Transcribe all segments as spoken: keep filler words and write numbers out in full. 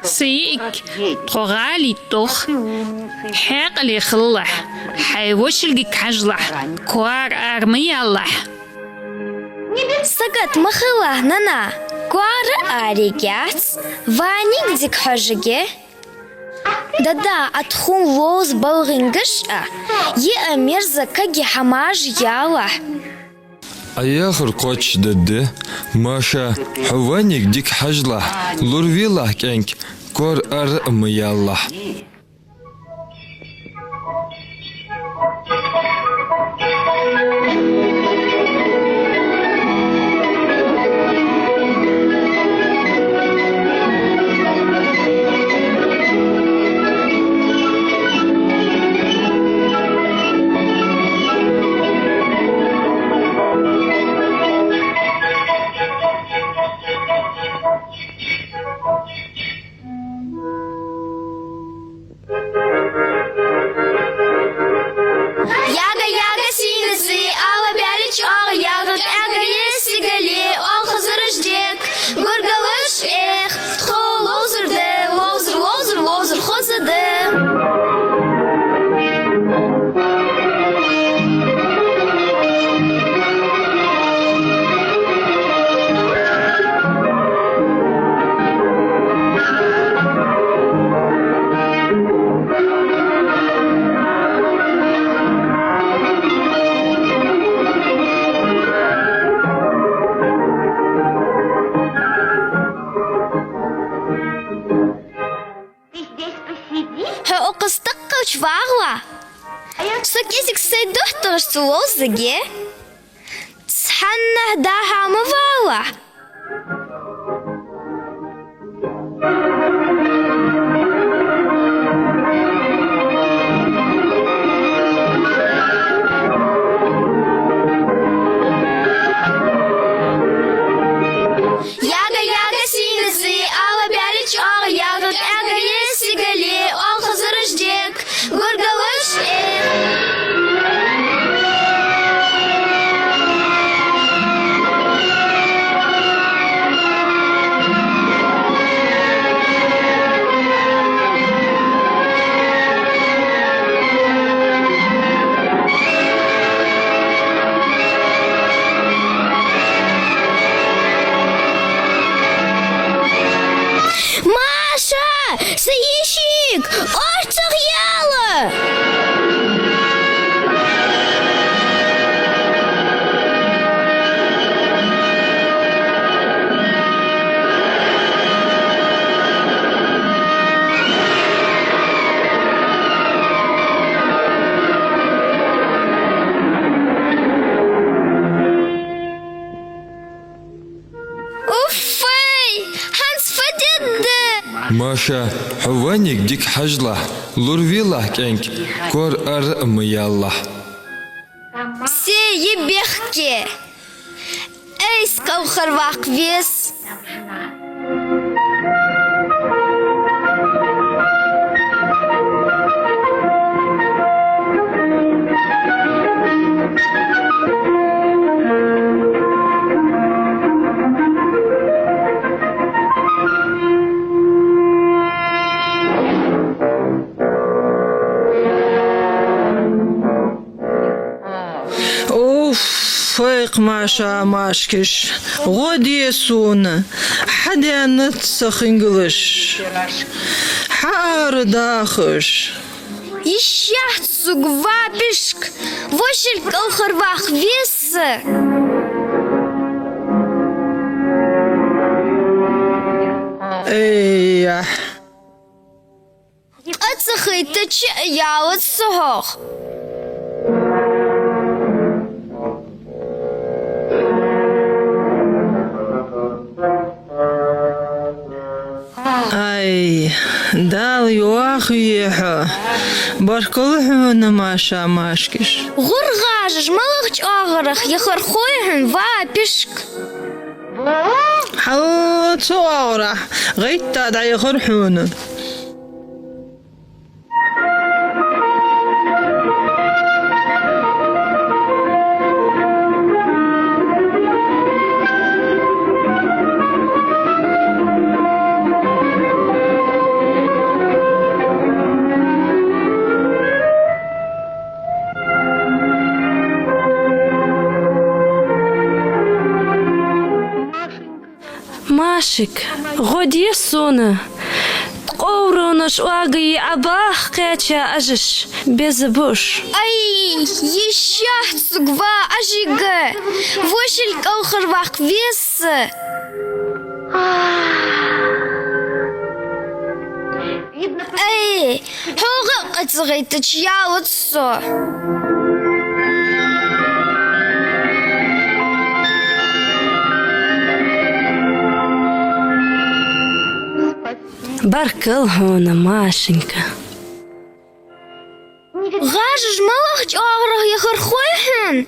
Са йиӀиг, тхо гӀалий тох, хьаькъале хилалахь, хьай вошилгага хьажалахь, коара ара ма ялалахь. Сагота ма хилалахь, нана, коара ара ергьяц, ваниг дика хьожаргья. Дада, Ӏа тхона ловза балгӀингаш а, йиӀиг мерза кагий хӀамаш ялалахь. Ӏа яхар кхоачаш да, Маша, хьо ваниг дика хьажалахь, лоравелахь кӀаьнк, коара ара ма ялалахь. Яга, яга, сийна зи, ала бӀаьли чӀоагӀа, яга, тӀагӀа е сигали, оалхазараш дек, гургалаш эх, тхо ловзар да, ловзар, ловзар, ловзар хоза да. Хьо укхаза тӀаккха чувагӀалахь. Со кӀезига сай дохтарашца ловзаргья. Цхьаннахьа дӀа-хьа ма валалахь. Яга, яга, сийна зи, ала бӀаьли чӀоагӀа, яга, тӀагӀа е сигали, оалхазараш дек, гургалаш эх. Маша, са йишик, орцах яла! Уффай! ХӀанз фу дергда? Маша, хьо ваниг дика хьажалахь, лоравелахь кӀаьнк, коара ара а ма ялалахь. Се я бехке? Айса кӀалхарваккха веза. Уф, фу я-кх, Маша, Машкиш, гӀо де сона, хьадаьннад са хингалаш. Хьаарадахаш. Йиш яц сога, ва пишк, вошилга кӀалхарваккха веза. Эй, яхь. Къа ца хайтача а ялац со хьох. Ай, Дала йоахаве хьо. Баркал хьона, Маша, Машкиш. ГӀур гӀажаш малагӀча оагӀорах яхар хой хьона, ва пишк? Хьал цу оагӀорахьа гӀайттад дӀаяхар хьона. Машик, гӀо де сона. Ткъовронаш оагае Ӏобаха кхаьча ажаш беза ба уж. Ай, йиш яц сога, ва, ажига, вошал кӀалхарваккха веза со. Ай, хьога къа ца гӀайттача ялац со. Баркал хьона, Машенька. ГӀажаш малагӀча оагӀорахьа яхар хой хьона?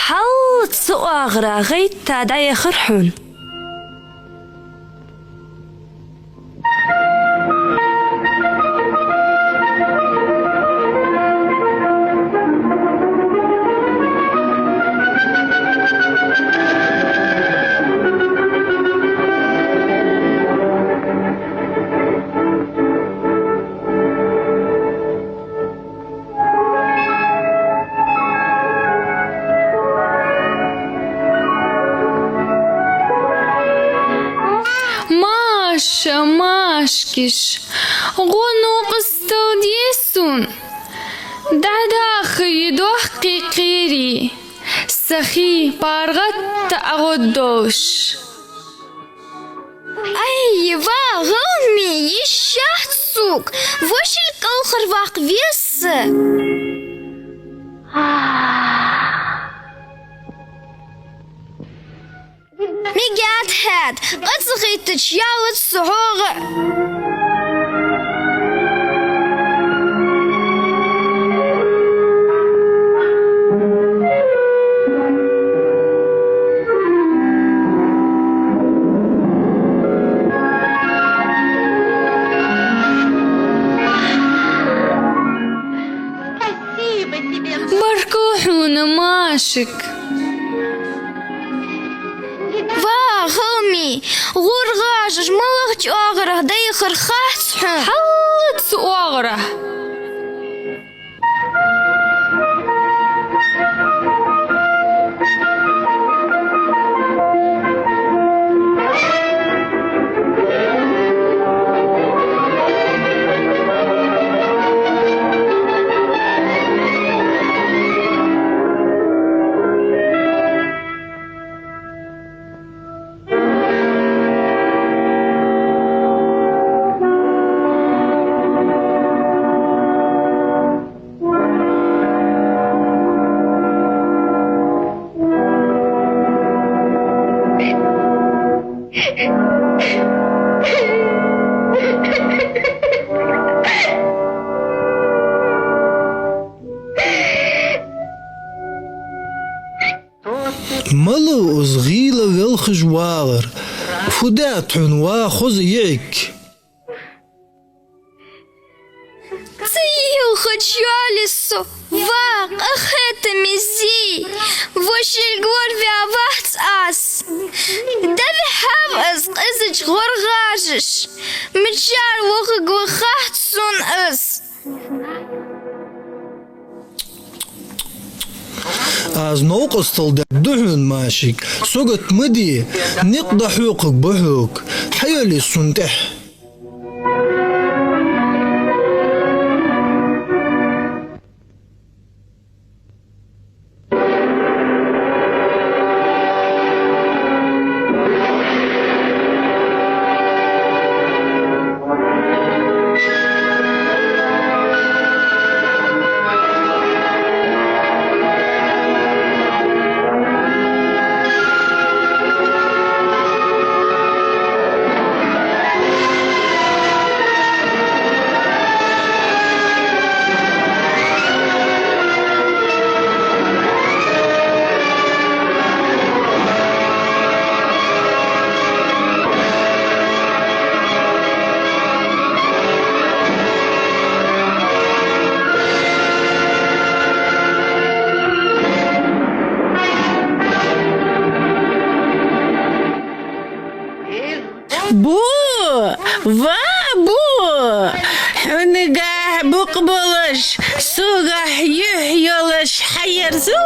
Хьаллаца оагӀорахьа гӀайтта дӀаяхар хьона. Маша, Машкиш, гӀо, новкъостал де сона. ДӀадахийта дохкий кхерий, сахий паргӀата агӀоргдолаш. Ай, ва, гӀалгӀай, йиш яц сога, вошал кӀалхарваккха веза со. Мегаргда хьона, къа ца гӀайттача ялац со хьога. Баркал хьона, Машик. Ва, гӀалгӀай, гӀур гӀажаш малагӀча оагӀорахьа дӀаяхар хац хьона? Хьаллаца оагӀорахьа. Малав из гӀийла велхаш вагӀар? Фу даьд хьона, ва хоза йиӀиг? Ца йийлхача йоалаю со, ва къахетаме зи, вошал гӀорваь вац аз. ДӀавихьав из къизача гӀоргӀажаша, мичара вохаргва хац сона из. Аз новкъостал даьд хьона, Машик, сагот ма де, никъ дӀахьокхаргба хьога, хьайоалае сона тӀехьа. Бу, ва бу, хьунагахь букъ болаш, согахь юхь йолаш хьаерзу?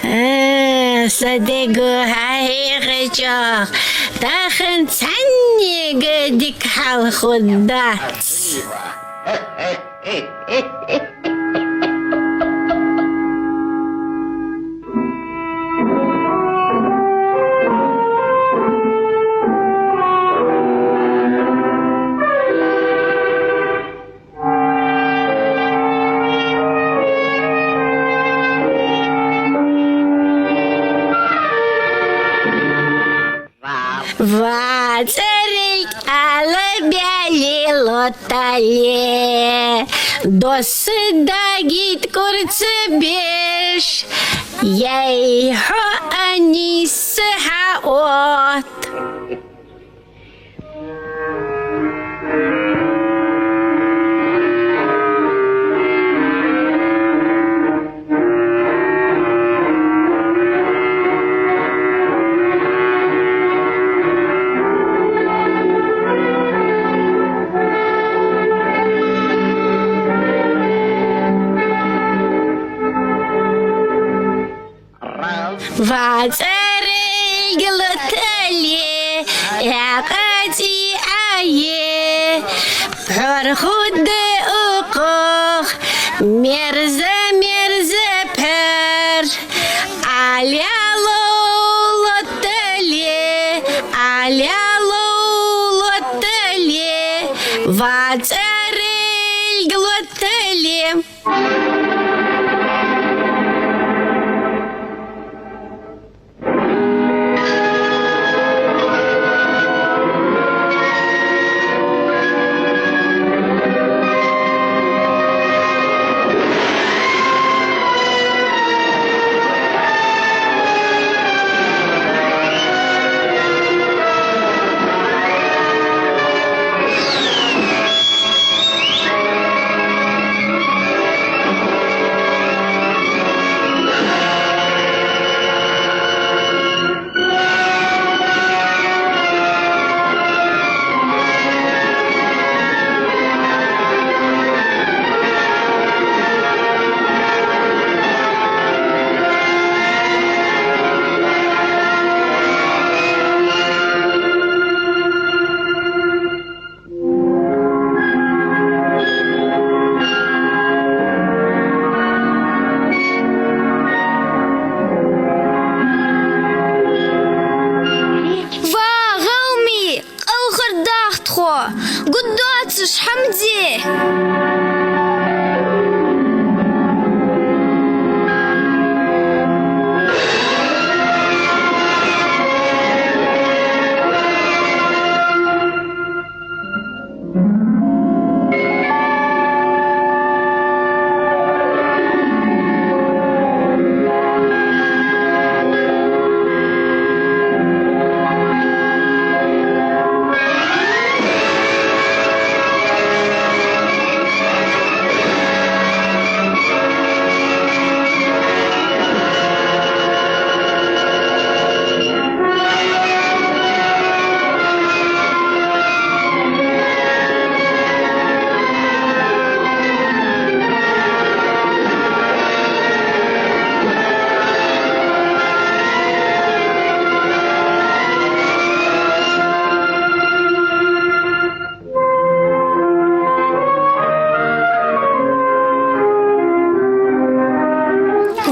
А, са дега хьахьехачох, тахан цхьаннега дика хьал хургдац. Ва цӀерилг, ала баьле лоттале, досса дагийта кӀурца беш, яй хьо а нийсса хьаотт. Ва цӀерилг, лоттале, экъа цӀий Ӏае, пхьор хургда укхох, мерза-мерза пхьор. Ӏалялов лоттале, Ӏалялов лоттале, ва цӀерилг, лоттале. Ва гӀалгӀай, кӀалхардаккха тхо, гуш доацаш хӀама де.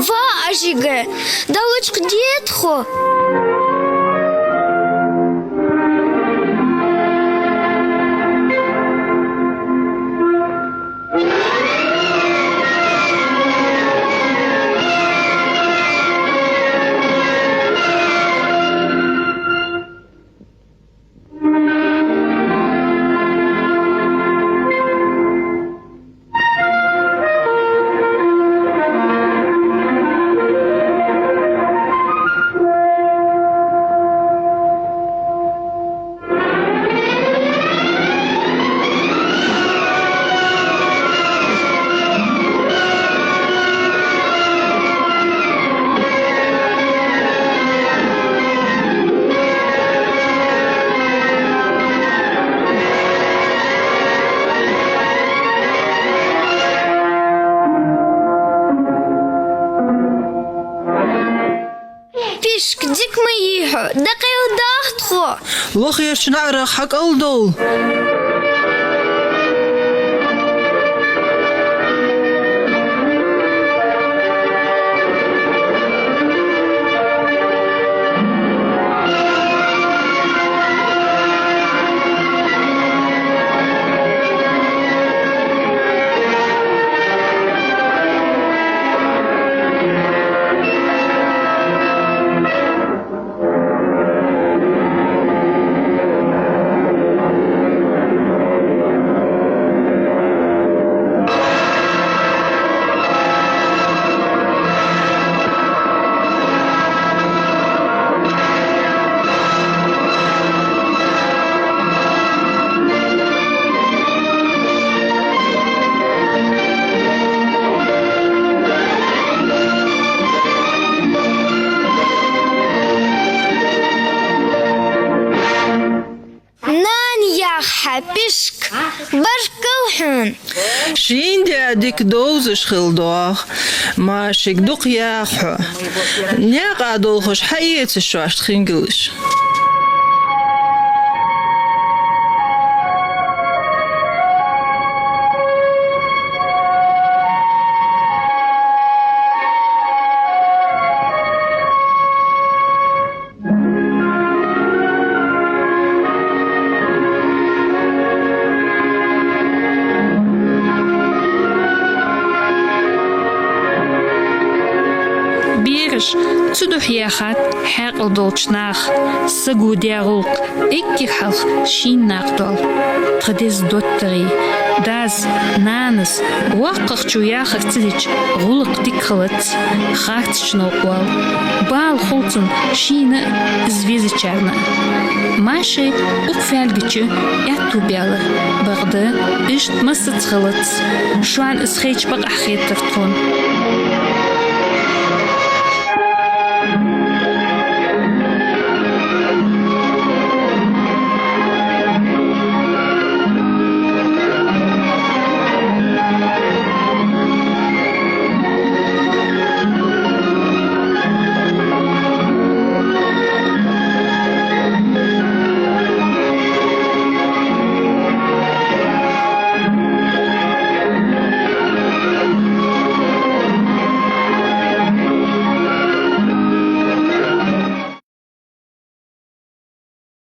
Ва Ӏажига, Далла чу де тхо. Пишк, дика ма йий хьо, дӀакъайла даха тхо. Лохерча наӀарах хьакӀалдовла. Нана яха хьа, Пишк, баркал хьона. Шийна даь дика довзаш хила доагӀа, Машик, дукха яха хьо. Наькъа долхаш хьаэца шоашта хингалаш. Бераш, цудухьа яхад хьаькъал долча наха, саго даь гӀулакх эггара хьалха шийна накъадоал. Тха деза доттагӀий, дас, нанас, воккхагӀчо яхар ца дича, гӀулакх дика хилац, харцача новкъа вал. Бала хул цунна шийна а, из везачарна а. Маши укх фаьлгача аьттув баьлар. Бакъда, иштта массаза хилац. Шоана из хайча бакъахьа хетар тхона.